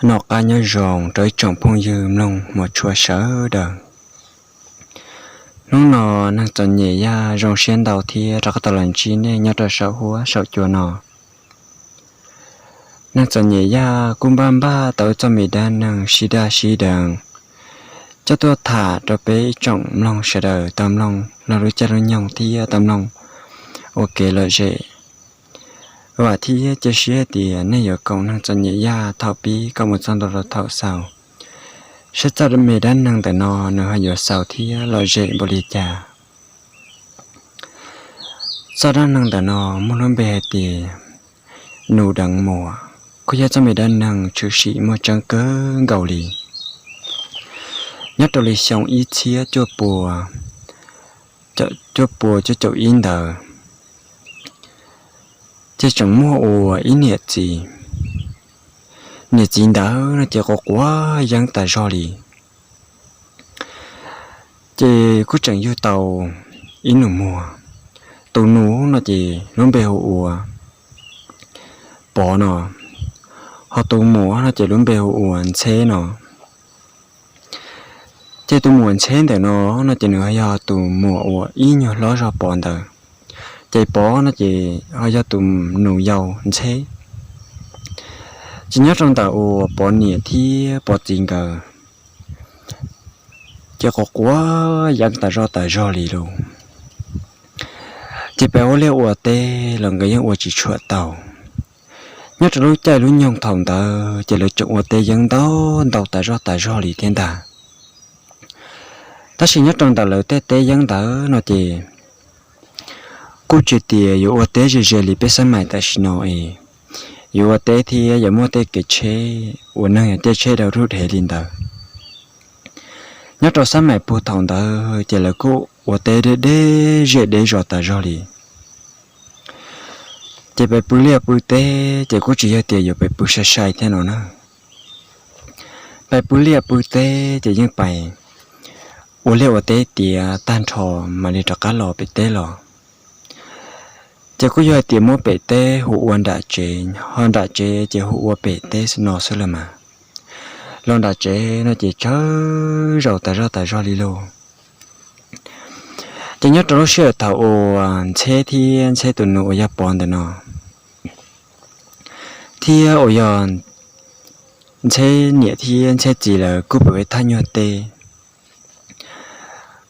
Noj qab nyob zoo rau ib tsoom phooj ywg mloog mus tshua sawv daws. Hnub no Neeg Txom Nyem Yaj zoo siab ntau thiab rov qab tau los ntsib nej nyob rau saum huab saum cua no. Neeg Txom Nyem Yaj kuj npaj npaj tau ib txoj me dab neeg sib daj sib deev coj tuaj tham rau peb ib tsoom mloog sawv daws tau mloog lub caij lub nyoog thiab tau mloog ua kev lom zem. Vam thiab cia siab tias nej yuav koom Neeg Txom Nyem Yaj thaum pib kom mus txog ntua rau thaum xaus, saib txoj me dab neeg ntawm no nws ho yuav xaus thiab lom zem npaum li cas. Txoj dab neeg ntawm no muaj lub npe hais tias Nus Deev Muas, kuj yog txoj me dab neeg tshwm sim muaj tseeb kawg nkaus li. Nyob rau li xyoo ib txhiab cuaj pua, cuaj pua cuaj caum ib ntawd, ces tseem muaj ua ib niam txiv. Niam txiv ntawd no ces quav quav yeeb tas zog li. Ces kuj tseem yug tau ib nus muag. Tus nus no ces lub npe hu ua Pov no, ho tus muam no ces lub npe hu ua Ntxheb no. Ces tus muam Ntxheb ntawm no no ces nws yog tus muam uas ib nyuag hlob zog Pov ntawd. Ces Pov no ces ho yog tus nus yau Ntxheb. Ces nyob rau ntawm uas Pov niam thiab Pov txiv nkawd ces quav quav yeeb tas zog tas zog li lauj. Ces peb ua liaj ua teb los nkawd yeej ua tsis tshuam tau. Nyob rau lub caij lub nyoog thaum ntawd ces lawv tseem ua teb yeeb ntau ntau tas zog tas zog li thiab ntag. Tab sis nyob rau ntawm lawv tej teb yeeb ntawd no ces kuj tsis tias yuav ua teb ze ze li peb xab mais tam sim no es yuav ua teb thiab yuav muaj tej kev tsheb uas neeg yog tej tsheb dau rub dhev li ntawd. Nyob rau xab mais puag thaum ntawd ces lawv kuj ua teb deb deb zej deb zos tas zog li. Ces peb pw liaj pw teb ces kuj tsis yog tias yuav peb pw sai sai thiab no na. Peb pw liaj pw teb ces yeej peb ua liaj ua teb tiav tag nrho mam li rov qab los pem teb los. Ces kuj yog hais tias muab pem teb hu ua nram tsev, ho nram tsev ces hu ua pem teb no xwb los mas. Los nram tsev no ces tsawg zaus tas zog tas zog li lauj. Ces nyob rau lub sij hawm thaum uas Ntxheb thiab Ntxheb tus nus uas yog Pov ntawm no thiab uas yog Ntxheb niam thiab Ntxheb txiv lawv kuj pem ib thaj nyuag teb.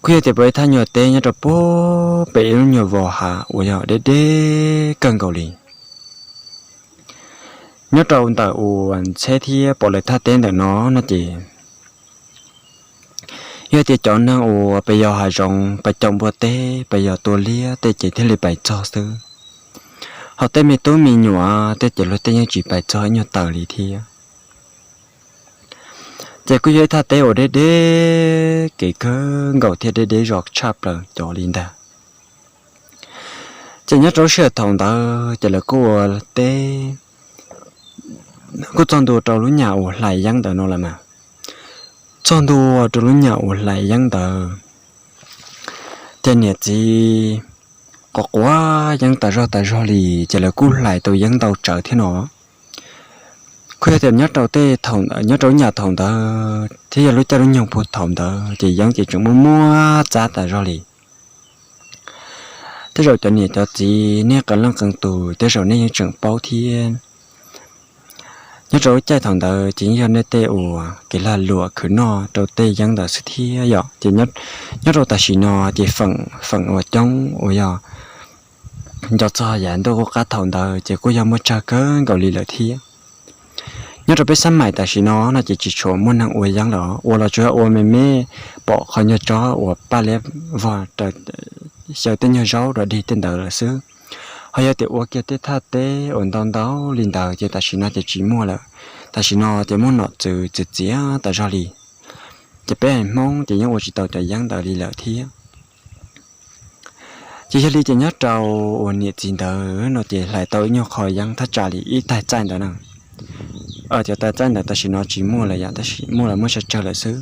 Kuj yog tias pem ib thaj nyuag teb nyob rau puag pem ib lub nyuag vos hav uas yog deb deb kawg nkaus li. Nyob rau ntawm uas Ntxheb thiab Pov lawv thaj teb ntawm no no ces yog tias cov neeg uas pes yos hav zoov pes caum npua teb pes yos tua liab tej ces thiaj li pais txog xwb. Ho tej me tub me nyuam tej ces luag tej yeej tsis pais txog ib nyuag taws li thiab. Ces kuj yog ib thaj teb uas deb deb kev kawg nkaus thiab deb deb zos tshaj plaws cov li ntag. Ces nyob rau lub sij hawm thaum ntawd ces lawv kuj ua teb, kuj txog ntua rau lub nyam uas hlais yeeb ntawd no lawm mas. Txog ntua rau lub nyam uas hlais yeeb ntawd ces niam txiv quav quav yeeb tas zog tas zog li, ces lawv kuj hlais tau yeeb ntau tsawv thiab no. Kuj yog tias nyob rau tej thaum, nyob rau lub nyam thaum ntawd thiab yog lub caij lub nyoog puag thaum ntawd ces yeeb ces tseem muaj muaj txab tas zog li. Tej zaum cov niam cov txiv nej qee leej qee tus tej zaum nej yeej tseem paub thiab. Nyob rau lub caij thaum ntawd ces yeej yog nej tej uas kev lag luam khwv noj rau tej yeeb ntawd xwb thiab yom. Ces nyob rau tam sim no ces feem, feem uas coob uas yog nco txog yav ntuj qub qab thaum ntawd ces kuj yog muaj tsawg kawg nkaus li lawm thiab. Nyob rau peb xab mais tam sim no no ces tsis tshua muaj neeg ua yeeb lawm, ua los tsuas yog ua me me pom qhov nyuag tsob uas paj liab vog raws xyaw tej nyuag zaub dog dig tej ntawd lawm xwb. Ho yog tias ua kiag tej thaj teb uas ntau ntau li ntawd ces tam sim no ces tsis muaj lawm. Tam sim no ces muaj nom tswv txiav txiav tas zog li. Ces peb haiv Hmoob ces yeej ua tsis tau cov yeeb ntawd li lawm thiab. Ces yog li ces nyob rau uas niam txiv ntawd no ces hlais tau ib nyuag qho yeeb thaj tsam li ib tais txaij ntawd na. Cov tais txaij ntawd tam sim no tsis muaj lawm yom, tab sis muaj los muaj tsawg tsawg lawm xwb.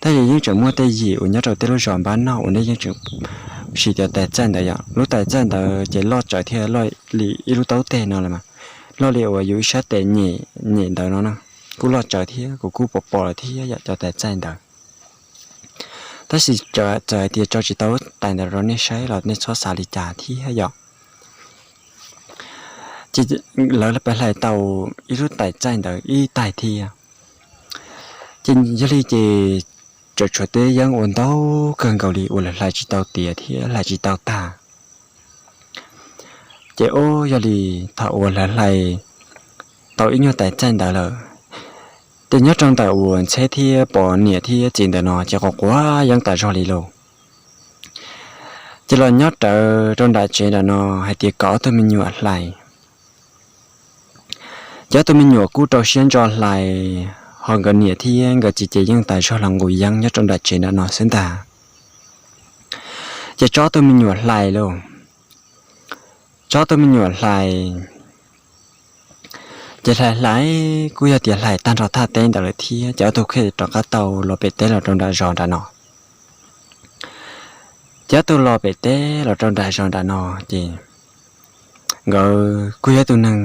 Tab sis yeej tseem muaj tej yim uas nyob rau tej lub zos npab noj uas nej yeej tseem siv cov tais txaij ntawd yom. Lub tais txaij ntawd ces loj tsawv thiab loj li ib lub taub teg no lawm mas, loj li uas yus ib sab tes nyem nyem ntawd no na. kuj loj tsawv thiab kuv kuj pom pom lawm thiab yom cov tais txaij ntawd. Tab sis txawm hais tias tso tsis tau lub tais ntawd rau nej saib los nej txhob xav li cas thiab yom. Ces lawv pab hlais tau ib lub tais txaij ntawd ib tais thiab. Ces yog li ces tseem tshuav tej yeeb ua ntau kawg nkaus li uas lawv hlais tsis tau tiav thiab hlais tsis tau tag. Ces ub yog li thaum uas lawv hlais tau ib nyuag tais txaij ntawd lawm, ces nyob rau ntawm uas Ntxheb thiab Pov niam thiab txiv ntawm no ces quav quav yeeb tas zog li lauj. Ces los nyob rawv rau nram tsev nram no hais tias kom ob tug me nyuam hlais. Ces ob tug me nyuam kuj rau siab ntso hlais, ho nkawd niam thiab nkawd txiv ces yeej tas zog los nqus yeeb nyob rau nram tsev nram no xwb ntag. Ces tso ob tug me nyuam hlais lauj, tso ob tug me nyuam hlais. Ces hlais hlais kuj yog tias hlais tag nrho thaj teb ntawd lawm thiab ces ob tug kuj rov qab tau los pem teb los rau nram zos nram no. Ces ob tug los pem teb los rau nram zos nram no ces nkawd kuj yog ib tug neeg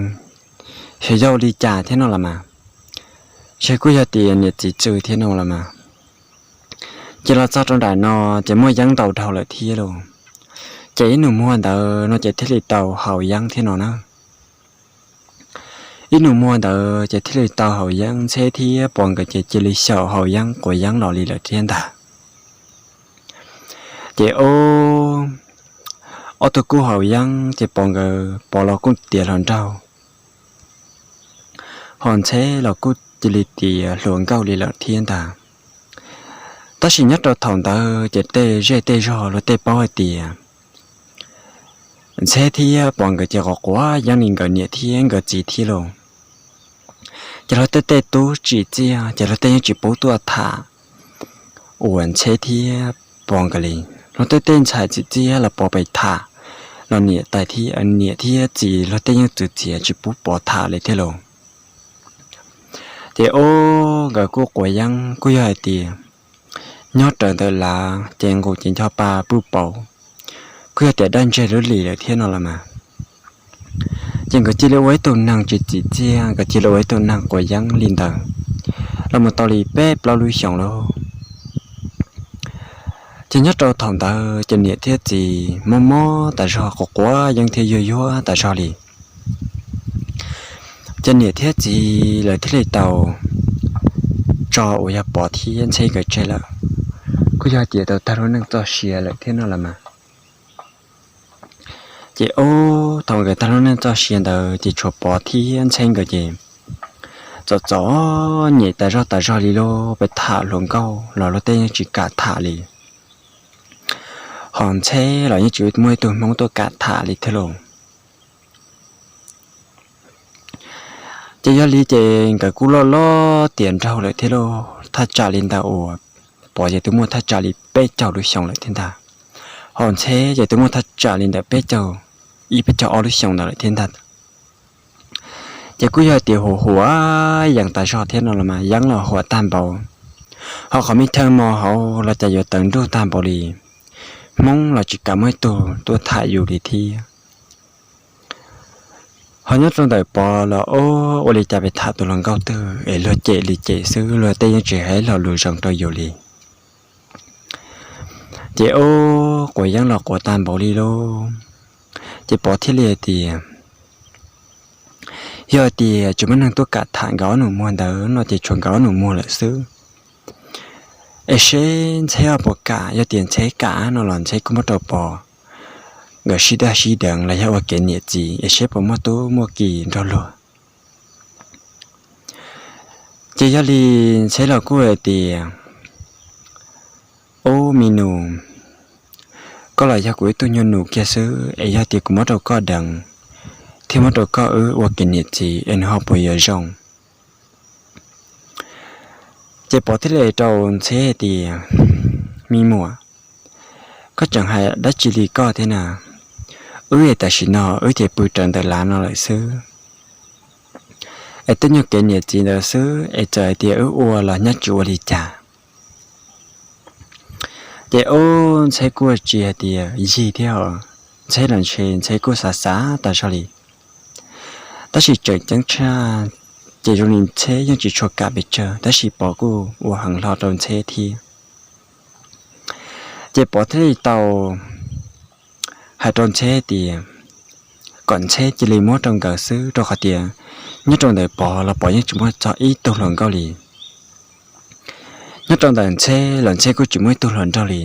xyov yog ua li cas thiab no los mas, ces kuj yog tias niam txiv txwv thiab no los mas. Ces los txog rau nram no ces muaj yeeb ntau dhau lawm thiab lauj. Ces ib nus muag ntawd no ces thiaj li tau haus yeeb thiab no na. Ib nus muag ntawd ces thiaj li tau haus yeeb, Ntxheb thiab Pov nkawd ces cia li xyaum haus yeeb quav yeeb los li lawm thiab ntag. Ces ob tug kuj haus yeeb ces Pov nkawd, Pov los kuj tiav hluas nraug, ho Ntxheb los kuj cia li tiav hluas nkauj li lawm thiab ntag. Tab sis nyob rau thaum ntawd ces tej zej tej zog luag tej paub hais tias Ntxheb thiab Pov nkawd ces quav quav yeeb li nkawd niam thiab nkawd txiv thiab lauj. Ces luag tej tej tub tsim txiaj ces luag tej yeej tsis pub tuaj tham uas Ntxheb thiab Pov nkawd li. Luag tej tej ntxhais tsim txiaj los Pov pem tham, los niam tais thiab, niam thiab txiv luag tej yeej txwv txiav tsis pub Pov tham li thiab lauj. Ces ob nkawd kuj quav yeeb kuj yog hais tias nyob raws ntawm lav ces nqus ces ncho pa pwj pauv, kuj yog tias daj ntseg lub lim lawm thiab no los mas. Ces nkawd cia li ua ib tug neeg tsis tsim txiaj, nkawd cia li ua ib tug neeg quav yeeb li ntawd los mus tau li peb plaub lub xyoos lauj. Ces nyob rau thaum ntawd ces niam thiab txiv mob mob tas zog, quav quav yeeb thiab yuag yuag tas zog li. Ces niam thiab txiv lawv thiaj li tau tso uas yog Pov thiab Ntxheb nkawd tseg lawm, kuj yog tias tau tag lub neej txoj sia lawm thiab no los mas. Ces ob thaum nkawd tag lub neej txoj sia ntawd ces tshuav Pov thiab Ntxheb nkawd ces txom txom nyem tas zog tas zog li lauj, pab tham hluas nkauj los luag tej yeej tsis kam tham li, ho Ntxheb los yeej tsis muaj ib tug Hmoob tuaj kam tham li thiab lauj. Ces yog li ces nkawd kuj loj loj tiav nraug lawm thiab lauj, thaj tsam li ntawm uas Pov ces twb muaj thaj tsam li peb caug lub xyoos lawm thiab ntag, ho Ntxheb ces twb muaj thaj tsam li ntawm peb caug ib peb caug ob lub xyoos ntawd lawm thiab ntag. Ces kuj yog tias huam huam yees tas zog thiab no los mas, yeeb los huam tag npaum, ho qhov me chaw mos hauv los cas yuav tawv nruj tag npaum li, Hmoob los tsis kam muaj ib tug tuaj tham yus li thiab. Ho nyob rau ntawm Pov los ua li cas pes tham tus hluas nkauj twg es luag cem li cem xwb, luag tej yeej tsis hais lo lus zoo rau yus li. Ces ob quav yeeb los quav tag npaum li lauj, ces Pov thiaj li hais tias, yog tias tsis muaj neeg tuaj kam tham nkawd ob nus muag ntawd no ces tshuav nkawd ob nus muag lawm xwb. Es seb Ntxheb puas kam, yog tias Ntxheb kam no los Ntxheb kuj muab rau Pov nkawd sib daj sib deev los yog ua kev niam txiv es seb puas muaj tub muaj ki nrog luag. Ces yog li Ntxheb los kuj hais tias, ub me nus, koj los yog kuv ib tug nyuag nus kiag xwb es yog tias kuv muab rau koj deev thiab muab rau koj wb ua kev niam txiv es nws ho puas yuav zoo? Ces Pov thiaj li rau Ntxheb hais tias, me muam, koj tseem hais dab tsi li koj thiab na? Wb es tam sim no wb ces pw raws ntawm lav no lawm xwb, es tej nyuag kev niam txiv ntawd xwb es txawm hais tias wb ua los nyab tsis ua li cas. Ces ub Ntxheb kuj tsis hais tias yig thiab os, Ntxheb los ntshe Ntxheb kuj xav xav tas zog li. Tab sis tseem ceeb tshaj ces zoo li Ntxheb yeej tsis tshua kam pes tsawg, tab sis Pov kuj ua heev hlo rau Ntxheb thiab. Ces Pov thiaj li tau hais rau Ntxheb tias kom Ntxheb cia li muab rau nkawd xwb, rau qhov tias nyob rau ntawm Pov los Pov yeej tsis muaj txog ib tug hluas nkauj li. Nyob rau ntawm Ntxheb los Ntxheb kuj tsis muaj ib tug hluas nraug li.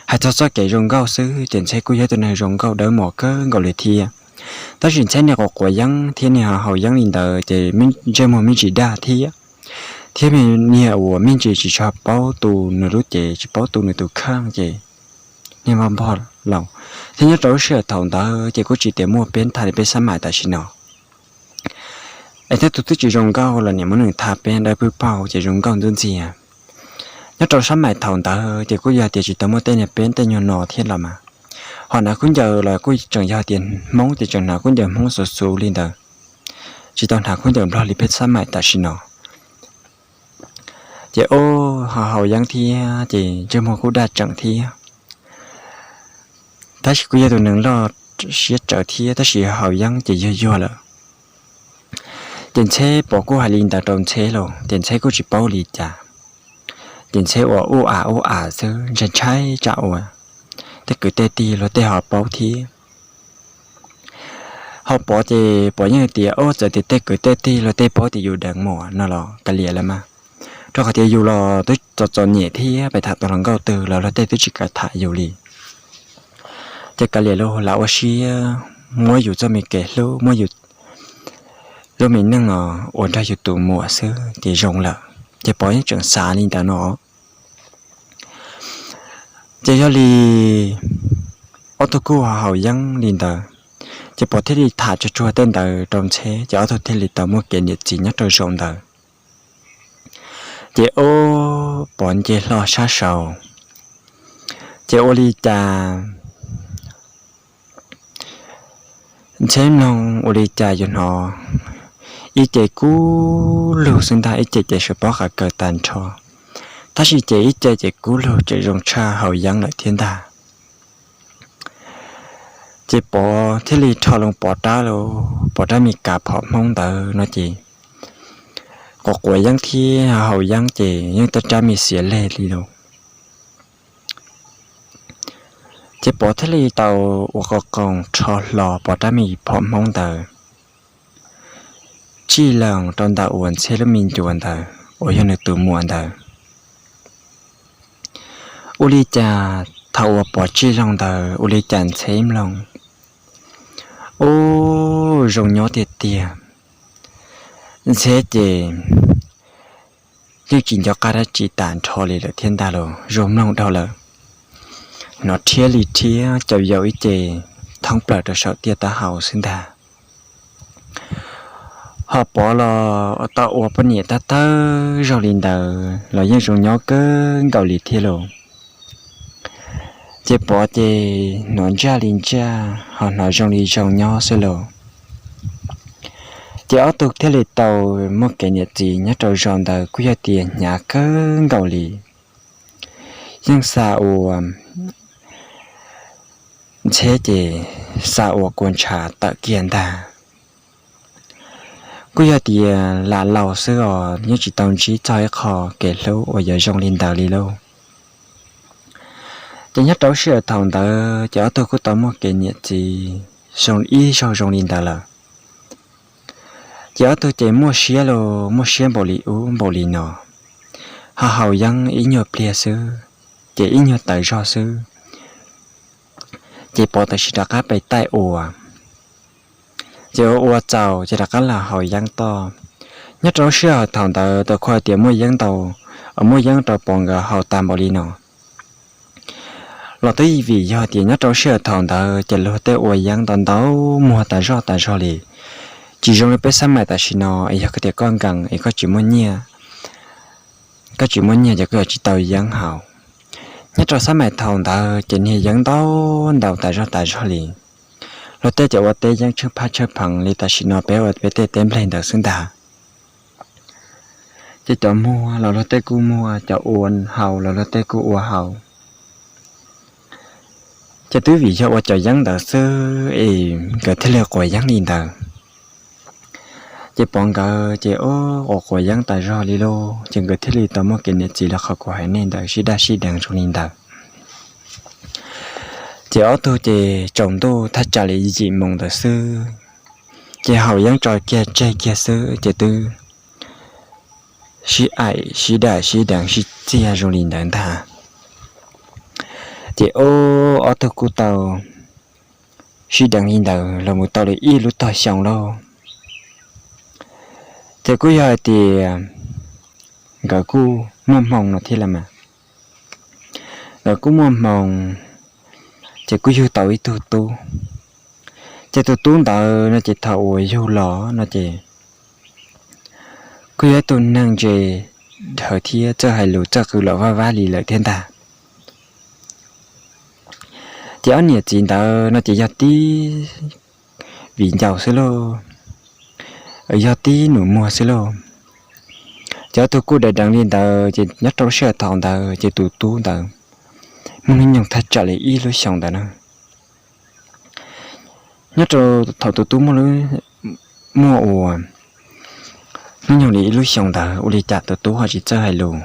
Hais txog txoj kev zoo nkauj xwb ces Ntxheb kuj yog tus neeg zoo nkauj dawb mos kawg nkaus li thiab. Tab sis Ntxheb niag quav quav yeeb thiab niag haus yeeb li ntawd ces ntsej muag me ntsis dag thiab, thiab niag uas me ntsis tsis tshua paub tu nws lub cev, tsis paub tu nws tus kheej ces niag npog npog los. Thiab nyob rau lub sij hawm thaum ntawd ces kuj tsis tias muaj peb tha li peb sab mais tam sim no. Es thiab tus twb tsis zoo nkauj los niam muab nws tha peb dawb pwb paug ces zoo nkauj ntxub ntxiag. Nyob rau sab mais thaum ntawd ces kuj yog tias tsis tau muaj tej niag peb tej nyuag no thiab los mas, ho hnav khaub ncaws los kuj tseem yog tias Hmoob ces tseem hnav khaub ncaws Hmoob xuv xuv li ntawd, tsis tau hnav khaub ncaws Nplog li peb sab mais tam sim no. Ces ub, ho haus yeeb thiab ces ntsej muag kuj daj tseem thiab. Tab sis kuj yog tus neeg loj siab tsawv thiab, tab sis haus yeeb ces yuag yuag lawm. Ces Ntxheb, Pov kuj hais li ntawd rau Ntxheb los ces Ntxheb kuj tsis paub li cas. Ces Ntxheb ua ub as ub as xwb, ntshai ntshai tsam uas tej kwv tej tij luag tej ho paub thiab. Ho Pov ces Pov yeej tias, ub, txawm tias tej kwv tej tij luag tej paub tias yus deev muam no los kav liam lawm mas, rau qhov tias yus los twb txom txom nyem thiab, pes tham tus hluas nkauj twg los luag tej twb tsis kam tham yus li. Ces kav liam los lam ua siab muab yus txoj me kev hlub, muab yus lub me neej no ua nrog yus tus muam xwb ces zoo lawm. Ces Pov yeej tseem xav li ntawd no. Ces yog li ob tug kuj haus yeeb li ntawd, ces Pov thiaj li tham tsuag tsuag tej ntawd rau Ntxheb, ces ob tug thiaj li tau muaj kev niam txiv nyob rau zaum ntawd. Ces ub, Pov nce hlo sab saud, ces ua li cas Ntxheb mloog ua li cas yuav hnov ib ce kub lug xwb ntag, ib ce ces sawv pob qav kaws tag nrho, tab sis ces ib ce ces kub lug tseem zoo tshaj haus yeeb lawm thiab ntag. Ces Pov thiaj li rho loo Pov rab, Pov rab me kav phom Hmoob ntawd no ces quav quav yeeb thiab haus yeeb ces yeej tej rab me xiav leg li lauj. Ces Pov thiaj li tau ua qo qoos rho hlo Pov rab me phom Hmoob ntawd tsij loo rau ntawm uas Ntxheb lub me ncuav ntawd uas yog nws tus muam ntawd. Ua li cas thaum uas Pov tsij loo ntawd ua li cas Ntxheb mloog, ub, zoo nyob tiag tiag. Ntxheb ces yeej tsis nco qab dab tsi tag nrho li lawm thiab ntag los zoo mloog dhau lawm. Hnov rhiab li rhiab caum yaus ib ce thoob plaws rau saum tiaj taub hau xwb ntag. Ho Pov los tau ua poj niam tab tawg zog li ntawd los yeej zoo nyob kawg nkaus li thiab lauj. Ces Pov ces hnov ntsaj li ntsaj ho hnov zoo li zoo nyob xwb lauj. Ces ob tug thiaj li tau muaj kev niam txiv nyob rau zaum ntawd kuj yog tias hnyav kawg nkaus li. Yeej xa ua Ntxheb ces xa ua kua ntshav tawm kiag ntag. Kuj yog tias lam laus xwb os, yeej tsis tau ntsib txog ib qho kev hlub uas yuav zoo li ntawd li lauj. Ces nyob rau sij hawm thaum ntawd ces ob tug kuj tau muaj kev niam txiv zoo ib zaug zoo li ntawd lawm. Ces ob tug ces muaj siab los muaj siab npaum li ub npaum li no, ho haus yeeb ib nyuag pliag xwb, ces ib nyuag tawv zog xwb, ces Pov tam sim rov qab pe taij ua. Ces ua ua txaus ces rov qab los haus yeeb toj. Nyob rau sij hawm thaum ntawd tau khuaj tias muaj yeeb ntau, muaj yeeb rau Pov nkawd haus tag npaum li no los twb vim yog tias nyob rau sij hawm thaum ntawd ces luag tej ua yeeb ntau ntau muag tas zog tas zog li, tsis zoo li peb xab mais tam sim no es yog koj tias koj nkees es koj tsis muaj nyiaj, koj tsis muaj nyiaj ces koj yuav tsis tau yeeb haus. Nyob rau xab mais thaum ntawd ces niag yeeb ntau ntau tas zog tas zog li. Luag tej ces ua teb yeeb tsheej phaj tsheej pheev li tam sim no peb ua peb tej teb nplej ntawd xwb ntag. Ces cov muag los luag tej kuj muag, cov ua haus los luag tej kuj ua haus. Ces twb vim yog ua cov yeeb ntawd xwb es nkawd thiaj li quav yeeb li ntawd. Ces pom nkawd ces ub quav quav yeeb tas zog li lauj, ces nkawd thiaj li tau muaj kev niam txiv li qhov kuv hais nej ntawd, sib daj sib deev zoo li ntawd. Ces ob tug ces tsaus ntuj thaj tsam li yim moos ntawd xwb, ces haus yeeb tso kiag tseg kiag xwb ces twb sib aim sib daj sib deev sib txiag zoo li ntawd ntag. Ces ub ob tug kuj tau sib deev li ntawd los mus tau li ib lub tog xyoo lauj. Ces kuj yog hais tias nkawd kuj muaj hmoo no thiab los mas. Nkawd kuj muaj hmoo, ces kuj yug tau ib tug tub. Ces tus tub ntawd no ces thaum uas yug los no ces kuj yog ib tug neeg ntse dhawv thiab txawj hais lus txawj qw los vaj vab li lawm thiab ntag. Ces ob niam txiv ntawd no ces yog tib viv ncaus xwb lauj, yog tib nus muag xwb lauj. Ces ob tug kuj deev deev li ntawd ces nyob rau lub sij hawm thaum ntawd ces tus tub ntawd muaj hnub nyoog thaj tsam li ib lub xyoos ntawd na. Nyob rau thaum tus tub muaj, muaj ua hnub nyoog li ib lub xyoos ntawd ua li cas tus tub ho tsis txawj hais lus.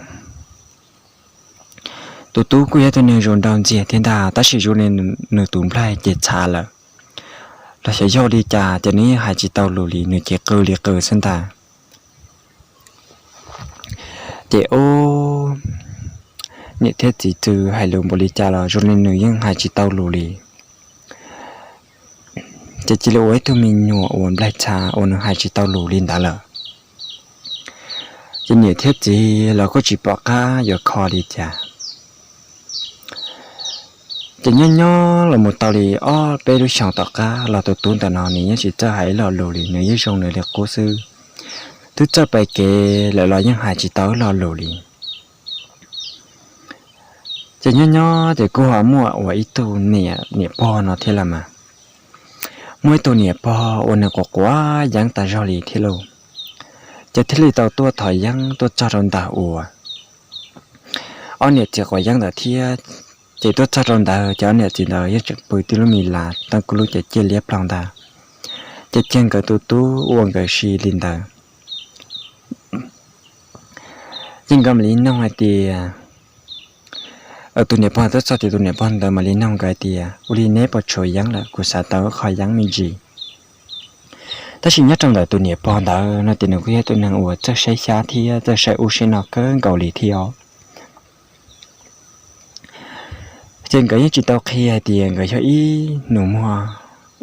Tus tub kuj yog tus neeg zoo nraug ntxiag thiab ntag, tab sis zoo li nws tus nplaig ces txhav lawm los xyov yog li cas ces nws yeej hais tsis tau lus li, nws ces qw li qw xwb ntag. Ces ub niam thiab txiv txwv hais lus npaum li cas los zoo li nws yeej hais tsis tau lus li. Ces cia li ua ib tug me nyuam uas nplaig txhav uas nws hais tsis tau lus li ntawd lawm. Ces niam thiab txiv los kuj tsis pom qab yuav kho li cas. Ces nyob nyob los mus tau li ob peb lub xyoos tom qab los tus tub ntawm no nws yeej tsis txawj hais ib lo lus li, nws yeej zoo nws li qub xwb. Twb txawj pais kev lawm los yeej hais tsis tau ib lo lus li. Ces nyob nyob ces kuj ho muaj ua ib tug niam, niam pog no thiab los mas. Muaj ib tug niam pog uas nws quav quav yeeb tas zog li thiab lauj. Ces thiaj li tau tuaj thov yeeb tuaj txog rau ntawm uas ob niam txiv quav yeeb ntawd thiab. Ces tuaj txog rau ntawd ces ob niam txiv ntawd yeej tseem pw tib lub me las, teeb kuj lub ces ciaj liab ploog ntag. Ces cia nkawd tus tub ua nkawd si li ntawd. Ces nkawd mam li noog hais tias, tus niam pog tuaj txog ces tus niam pog ntawd mam li noog nkawd hais tias, ua li neb puas tshuav yeeb lawm, kuv xav tau qho yeeb me ntsis. Tab sis nyob rau ntawm tus niam pog ntawd no ces nws kuj yog tus neeg uas txawj saib xyab thiab txawj saib ub saib no kawg nkaus li thiab os. Ces nkawd yeej tsis tau qhia hais tias nkawd yog ib nus muag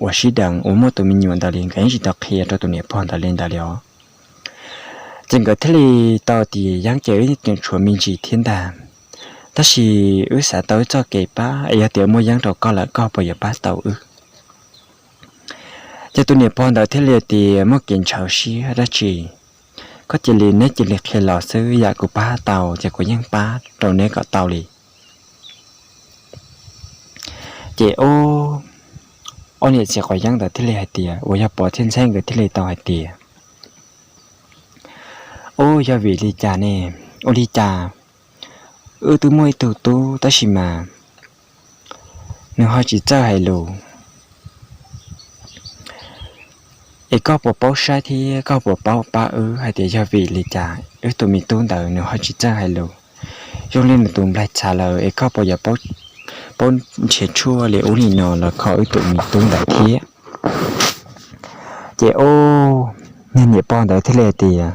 uas sib deev uas muaj tus me nyuam ntawd li, nkawd yeej tsis tau qhia rau tus niam pog ntawd li ntawd li os. Ces nkawd thiaj li tau tias, yeeb ces wb tseem tshuav me ntsis thiab ntag, tab sis wb xav tau wb txoj kev pab es yog tias muaj yeeb rau koj lawm koj puas yuav pab tau wb? Ces tus niam pog ntawd thiaj li tias, muaj kev ntshaw siab dab tsi, koj cia li, neb cia li qhia los xwb, yam kuv pab tau ces kuv yeej pab rau neb kom tau li. Ces ob niam txiv quav yeeb ntawd thiaj li hais tias, uas yog Pov thiab Ntxheb nkawd thiaj li tau hais tias, ub, yog vim li cas ne? Ua li cas wb twb muaj ib tug tub tab sis mas nws ho tsis txawj hais lus, es koj puas paub saib thiab koj puas paub pab wb hais tias yog vim li cas wb tus me tub ntawd nws ho tsis txawj hais lus? Zoo li nws tus nplaig txhav lawm es koj puas yuav paub nrhiav tshuaj li ub li no los kho wb tus me tub ntawd thiab? Ces ob niag niam pog ntawd thiaj li hais tias,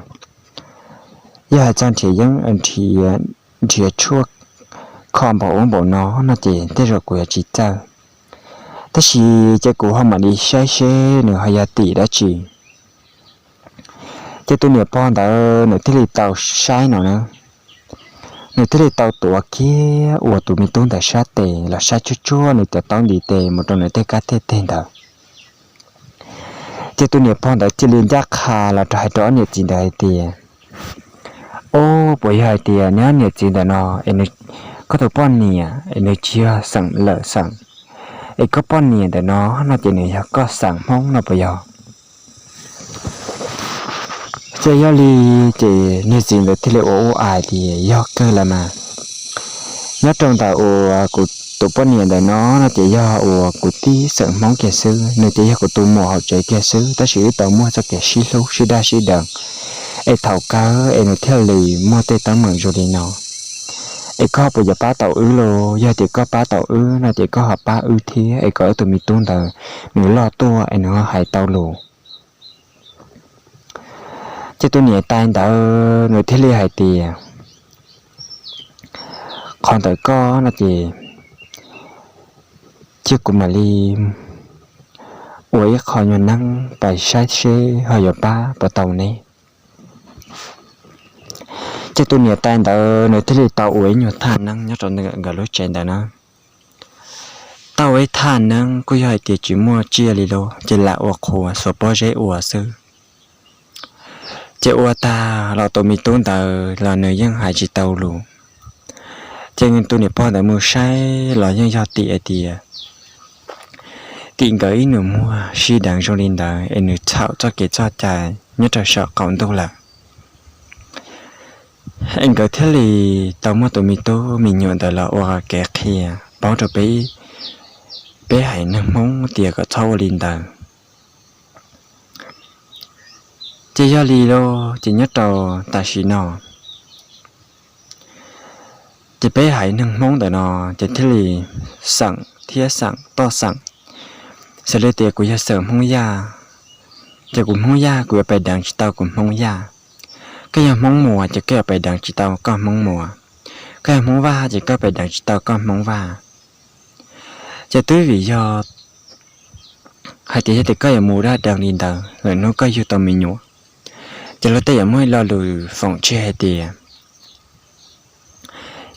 yog hais txog nrhiav yeeb, nrhiav tshuaj kho npaum ub npaum no no ces tej zaum kuv yuav tsis txawj, tab sis ces kuv ho mam li saib seb nws ho yog tim dab tsi. Ces tus niam pog ntawd nws thiaj li tau saib no na, nws thiaj li tau tuav kiag uas tus me tub ntawd sab tes los saib tsuag tsuag nws cov taub ntiv tes mus rau nws tej kab thiaj teg ntawd. Ces tus niam pog ntawd cia li ncaj qha los rau hais rau ob niam txiv ntawd hais tias, ob, puas yog hais tias neb ob niam txiv ntawm no es koj tus poj niam es nws tsis yog xeem lawm xeem, es koj poj niam ntawm no no ces nws yog koj xeem Hmoob no puas yog? Ces yog li ces niag txiv ntawd thiaj li ua ua hais tias, yog kawg lawm mas. Nyob rau ntawm uas kuv Tus poj niam ntawm no no ces yog uas kuv tib xeem Hmoob kiag xwb, nws ces yog kuv tus muam hauv tsev kiag xwb, tab sis wb tau muaj txoj kev sib hlub sib daj sib deev, es thaum kawg es nws thiaj li muaj tej teeb meem zoo li no. Es koj puas yuav pab tau wb los? Yog tias koj pab tau wb no ces koj ho pab wb thiab, es kom wb tus me tub ntawd nws loj tuaj es nws ho hais tau lus. Ces tus niam tais ntawd nws thiaj li hais tias, qhov ntawm koj no ces cia kuv mam li ua ib qho nyuag neeb pais saib seb ho yuav pab puas tau ne. Ces tus niam tais ntawd nws thiaj li tau ua ib nyuag thaj neeb nyob rau nkawd lub tsev ntawd na. Tau ua ib thaj neeb kuj yog hais tias tsis muaj tsiaj li lauj, ces lam ua qhua xuas pob zeb ua xwb. Ces ua tag los tus me tub ntawd los nws yeej hais tsis tau lus. Ces tus niam pog ntawd mus saib los yeej yog tim hais tias tim nkawd ib nus muag sib deev zoo li ntawd es nws txhaum txoj kev txoj cai nyob rau saum qaum ntuj lawm. Es nkawd thiaj li tau muab tus me tub me nyuam ntawd los ua kev qhia paub rau peb, peb haiv neeg Hmoob tias kom txhob ua li ntawd. Ces yog li lauj, ces nyob rau tam sim no ces peb haiv neeg Hmoob ntawm no ces thiaj li xeem thiab xeem toj xeem. Xws li tias kuv yog xeem Hmoob Yaj, ces kuv Hmoob Yaj kuv yuav pais deev tsis tau kuv Hmoob Yaj. Koj yog Hmoob Muas ces koj yuav pais deev tsis tau koj Hmoob Muas. Koj yog Hmoob Vaj ces koj pais deev tsis tau koj Hmoob Vaj. Ces twb vim yog hais tias yog tias koj yuav mus daj deev li ntawd lawm hnub koj yug tau me nyuam, ces luag tej yuav muaj ib lo lus foom tseg hais tias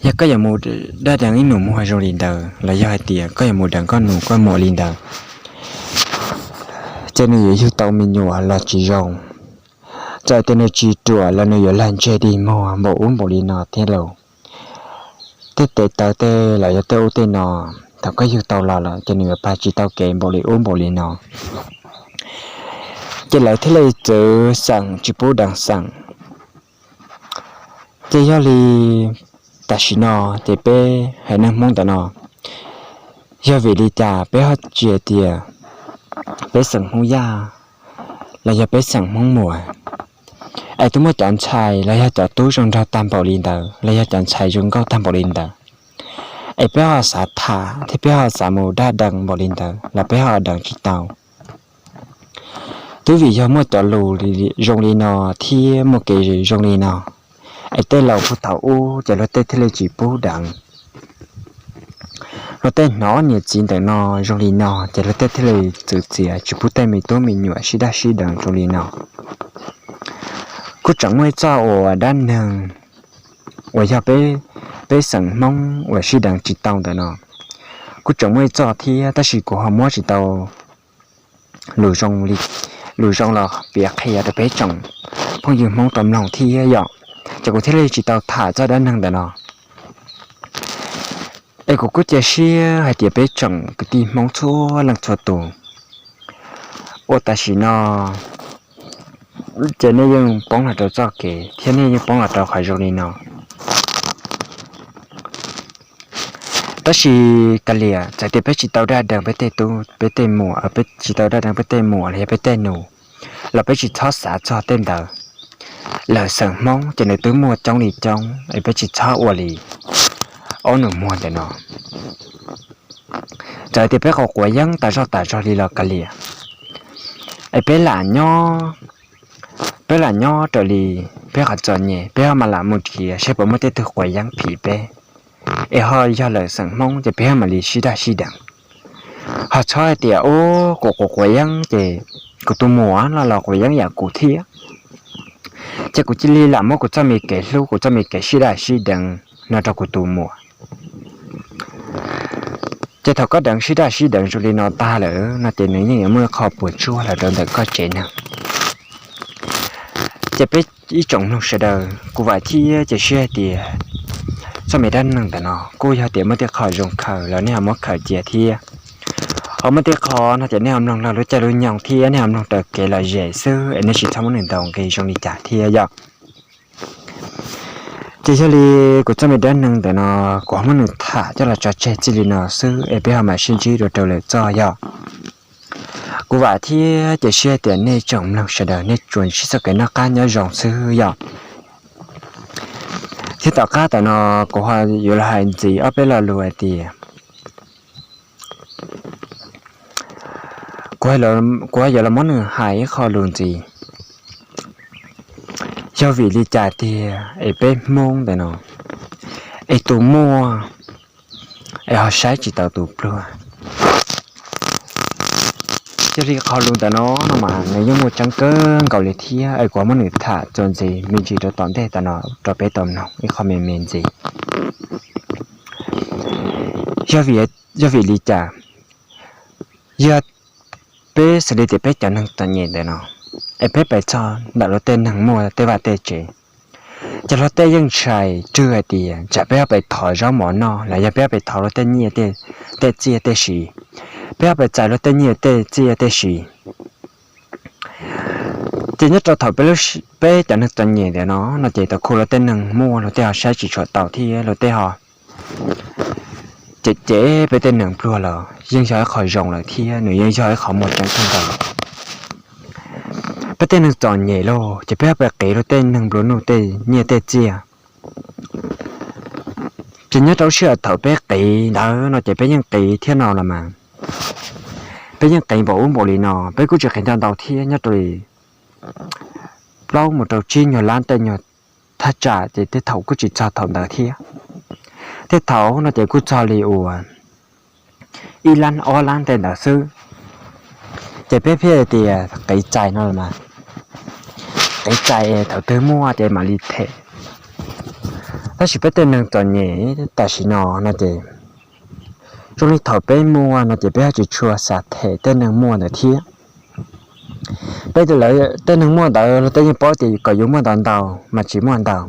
yog koj yuav mus daj deev ib nus muag zoo li ntawd los yog hais tias koj yuav mus deev koj nus koj muam li ntawd, ces nws yuav yug tau me nyuam los tsis zoo. Txawm tias nws tsis ruam los nws yuav lag ntseg dig muag npaum ub npaum li no thiab lauj. Tej tes taw tej los yog tej ub tej no, thaum koj yug tau los lawm ces nws yuav pab tsis tau kev npaum li ub npaum li no. Ces lawv thiaj li txwv xeem tsis pub deev xeem. Ces yog li tam sim no ces peb haiv neeg Hmoob ntawm no, yog vim li cas peb ho tsis hais tias peb xeem Hmoob Yaj los yog peb xeem Hmoob Muas, es twb muaj cov ntxhais los yog cov tub zoo nraug tag npaum li ntawd los yog cov ntxhais zoo nkauj tag npaum li ntawd, es peb ho xav tham thiab peb ho xav mus daj deev npaum li ntawd los peb ho deev tsis tau. Twb vim yog muaj cov lus zoo li no thiab muaj kev zoo li no, es tej laus puag thaum ub ces luag tej thiaj li tsis pub deev. Luag tej hnov niam txiv ntawm no zoo li no ces luag tej thiaj li txwv txiav tsis pub tej me tub me nyuam sib daj sib deev zoo li no. Kuj tseem muaj ib txoj uas dab neeg uas yog peb, peb xeem Hmoob uas sib deev tsis tau ntawm no, kuj tseem muaj ib txoj thiab tab sis kuv ho muab tsis tau lus zoo li, lus zoo los piav qhia rau peb tsoom phooj ywg Hmoob tau mloog thiab yom, ces kuv thiaj li tsis tau tham txoj dab neeg ntawm no. Es kuv kuj cia siab hais tias peb tsoom kwv tij Hmoob txhua leej txhua tus uas tam sim no ces nej yeej poob los rau txoj kev thiab nej yeej poob los rau qhov zoo li no. Tab sis kav liam, txawm tias peb tsis tau daj deev peb tej tub peb tej muam, peb tsis tau daj deev peb tej muam los yog peb tej nus, los peb tsis txhob xav txog tej ntawd. Lawm xeem Hmoob ces nws twb muaj coob li coob es peb tsis txhob ua li ob nus muag ntawm no. Txawm tias peb quav quav yeeb tas zog tas zog li los kav liam, es peb lam nyob, peb lam nyob raws li peb qhov txom nyem, peb ho mam lam mus nrhiav seb puas muaj tej tug quav yeeb phim peb, es ho yog lawm xeem Hmoob ces peb ho mam li sib daj sib deev. Ho txhob hais tias ub kuv quav quav yeeb ces kuv tus muam los los quav yeeb yam kuv thiab, ces kuv cia li lam muab kuv txoj me kev hlub kuv txoj me kev sib daj sib deev no rau kuv tus muam. Ces thaum koj deev sib daj sib deev zoo li no tag lawm no ces nws yeej yuav muaj ib qho puas tsuaj los rau ntawm koj tsev neeg. Ces peb ib tsoom mloog sawv daws, kuv vam thiab cia siab hais tias txoj me dab neeg ntawm no kuj yog tias muaj tej qho zoo khaws los nej ho muab khaws cia thiab, ho muaj tej qho no ces nej ho mloog laug lub caij lub nyoog thiab nej ho mloog raws kev lom zem xwb es nej tsis txhob muab nws ntaus nqi zoo li cas thiab yom. Ces yog li kuv txoj me dab neeg ntawm no kuv ho muab nws tham coj los tso tseg txij li no xwb es peb ho mam sib ntsib dua rau lwm txoj yog. Kuv vam thiab cia siab tias nej tsoom mloog sawv daws nej tsuas ntsib txoj kev noj qab nyob zoo xwb yog. Thiab tom qab tam no kuv ho yuav los hais ntxiv ob peb lo lus hais tias kuv ho yuav los muab nws hais ib qho lus ntxiv. Yog vim li cas tiag es peb Hmoob ntawm no es tus muaj es ho saib tsis taus tus pluag? Yog li qhov lus ntawm no no mas nws yeej muaj tseeb kawg nkaus li thiab es kuv muab nws tham txuas ntxiv me ntsis rau tom ntej tam no rau peb tau mloog ib qho me me ntxiv. Yog vim li cas? Yog peb xws li tias peb cov neeg txom nyem ntawm no es peb pais txog ntawm luag tej neeg muaj tej vaj tej tsev, ces luag tej yeej ntshai rwg hais tias tsam peb ho pais thov zaub mov noj los yog peb ho pais thov luag tej nyiaj tej txiaj tej si, peb ho pais txais luag tej nyiaj tej txiaj tej si. Ces nyob rau thaum peb cov neeg txom nyem ntawm no no ces tam khu luag tej neeg muaj luag tej ho saib tsis tshua tau thiab luag tej ho cem cem peb tej neeg pluag los yeej yog ib qho zoo lawm thiab nws yeej yog ib qho muaj tseeb kawg nkaus. Peb tej neeg txom nyem lauj ces peb ho pais qiv luag tej neeg nplua nuj tej nyiaj tej txiaj. Ces nyob rau sij hawm thaum peb qiv ntawd no ces peb yeej qiv thiab no los mas, peb yeej qiv npaum ub npaum li no, peb kuj tsis qiv ntau ntau thiab nyob rau li plaub mus rau tsib nyuag lab tej nyuag thaj tsam ces tej thaum kuj tsis txog thaum ntawd thiab. Tej thaum no ces kuj txog li uas ib lab ob lab tej ntawd xwb. Ces peb pheej tias qiv txais no los mas, qiv txais thaum twg muaj ces mam li them. Tab sis peb tej neeg txom nyem tam sim no no ces zoo li thaum peb muaj no ces peb ho tsis tshua xav them tej neeg muaj ntawd thiab. Peb tej neeg muaj ntawd luag tej yeej paub tias kom yuav muaj ntau ntau mas tsis muaj ntau,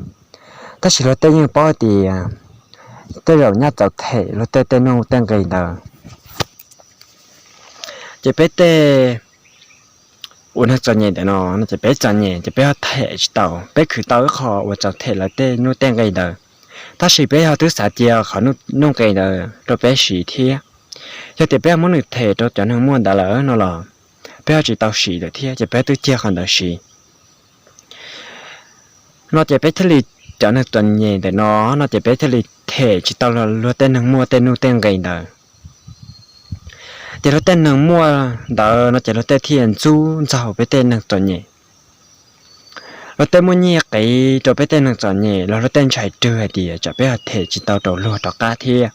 tab sis luag tej yeej paub tias tej zaum nyab txawm them luag tej tej nuj tej nqi ntawd. Ces peb tej uas neeg txom nyem ntawm no no ces peb txom nyem ces peb ho them tsis tau, peb khwv tau ib qho uas txawm them lawv tej nuj tej nqi ntawd, tab sis peb ho twb xav cia qhov nuj nqi ntawd rau peb siv thiab. Yog tias peb ho muab nws them rau cov neeg muaj ntawd lawm no los peb ho tsis tau siv lawm thiab ces peb twb cia qhov ntawd siv. No ces peb thiaj li, cov neeg txom nyem ntawm no no ces peb thiaj li them tsis tau luag tej neeg muaj tej nuj tej nqi ntawd. Ces luag tej neeg muaj ntawd no ces luag tej thiaj ntxub ntxaug peb tej neeg txom nyem. Luag tej muaj nyiaj qiv rau peb tej neeg txom nyem los luag tej ntshai rwg hais tias tsam peb ho them tsis tau rau luag rov qab thiab.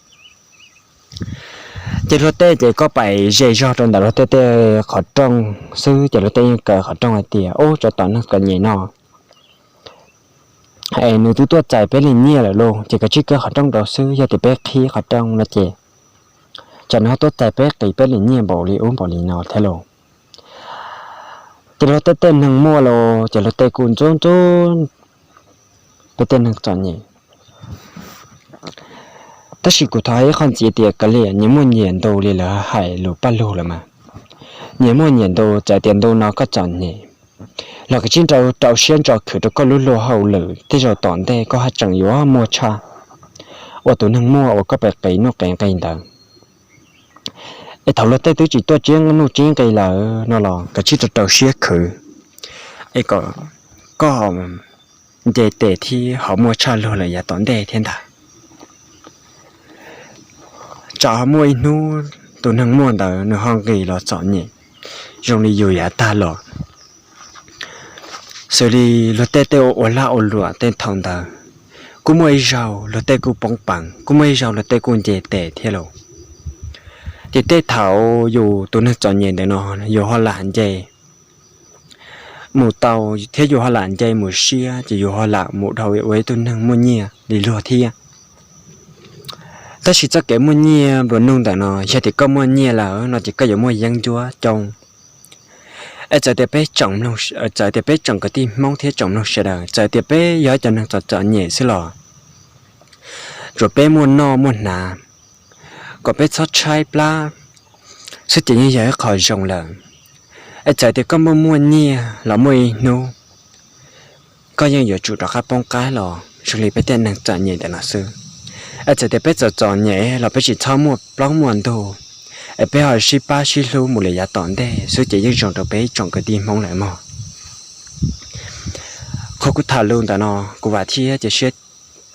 Ces luag tej ces koj pais ze zog rau ntawm luag tej tej qhov rooj xwb ces luag tej yeej kaw qhov rooj hais tias ub tsov tom neeg txom nyem no es nws twb tuaj txais peb li nyiaj lawm lauj ces kav tsij kaw qhov rooj rau xwb, yog tias peb qhib qhov rooj no ces tsam nws ho tuaj txais peb qiv peb li nyiaj npaum li ub npaum li no thiab lauj. Ces luag tej tej neeg muaj los ces luag tej kuj ntxub ntxub peb tej neeg txom nyem. Tab sis kuv thov hais ib qho ntxiv tias kav liam nyias muaj nyias ntu li lawv hais lus paj lug lawm mas, nyias muaj nyias ntu, txawm tias ntu no koj txom nyem los kav tsij rau siab ntso khwv rau koj lub luag hauj lwm, tej zaum tom ntej koj haj tseem yuav muaj tshaj uas tus neeg muaj uas koj pais qiv nuj qiv nqi ntawd. Es thaum luag tej twb tsis tuaj tsib nuj tsib nqi lawm no los kav tsij rau rau siab khwv es kom koj nce tes thiab ho muaj tshaj luag lawm yav tom ntej thiab ntag. Tsam ho muaj ib hnub tus neeg muaj ntawd nws ho nqis los txom nyem zoo li yus yav tag los. Xws li luag tej tej ua lag ua luam tej thaum ntawd, kuj muaj ib zaug luag tej kuj poob peev, kuj muaj ib zaug luag tej kuj nce tes thiab lauj. Ces tej thaum yus tus neeg txom nyem ntawm no yus ho lam nce mus tau thiab yus ho lam nce mus siab ces yus ho lam mus dhau ua ib tug neeg muaj nyiaj li luag thiab. Tab sis txoj kev muaj nyiaj nplua nuj ntawm no yog tias koj muaj nyiaj lawm no ces koj yuav muaj yeeb ncuab coob. Es txawm tias peb tsoom, txawm tias peb tsoom kwv tij Hmoob thiab tsoom mloog sawv daws, txawm tias peb yog cov neeg txom txom nyem xwb los tsuas peb muaj noj muaj hnav, kom peb txhob tshaib plab xwb ces yeej yog ib qho zoo lawm. Es txawm tias koj muaj muaj nyiaj los muaj ib hnub koj yeej yuav tsum rov qab poob qab los zoo li peb tej neeg txom nyem ntawm no xwb. Es txawm tias peb txom txom nyem los peb tsis txhob muaj plaub muaj ntug, es peb ho sib pab sib hlub mus li yav tom ntej xwb ces yeej zoo rau peb tsoom kwv tij Hmoob lawm mog. Qhov kuv tham lus ntawm no, kuv vam thiab cia siab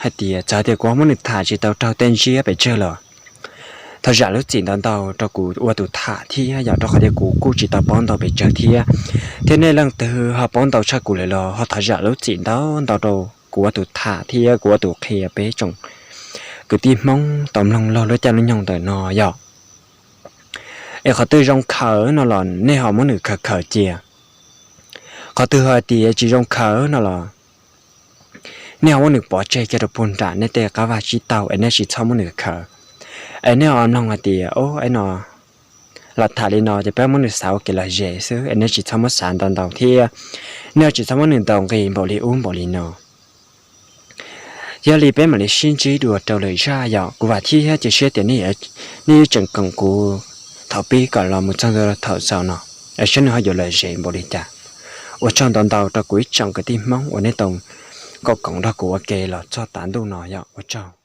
hais tias txawm tias kuv muab nws tham tsis tau raug tej ntsiab pes tsawg los thov zam lub txim ntau ntau rau kuv ua tus tham thiab yom, rau qhov tias kuv kuj tsis tau paub ntau pes tsawg thiab. Thiab nej leej twg ho paub ntau tshaj kuv lawm los ho thov zam lub txim ntau ntau rau kuv ua tus tham thiab kuv ua tus qhia peb tsoom kwv tij Hmoob tau mloog laug lub caij lub nyoog ntawm no yom. Es qhov twg zoo khaws no los nej ho muab nws khaws khaws cia. Qhov twg ho tias tsis zoo khaws no los nej ho muab nws pov tseg kiag rau puag nram nej tej qab vaj tsib taug es nej tsis txhob muab nws khaws. Es nej ho mloog hais tias, o, no los tham li no ces peb muab nws xav ua kev lom zem xwb es nej tsis txhob muab xav ntau ntau thiab nej tsis txhob muab nws ntaus nqi npaum li ub npaum li no. Yog li peb mam li sib ntsib dua rau lwm zaj yom. Kuv vam thiab cia siab tias nej yuav tseem koom kuv thaum pib kom los mus txog thaum xaus no, saib nws ho yuav lom zem npaum li cas. Ua tsaug ntau ntau rau kuv ib tsoom kwv tij Hmoob uas nej tau koom nrog kuv ua ke los txog tav ntuj no yom. Ua tsaug.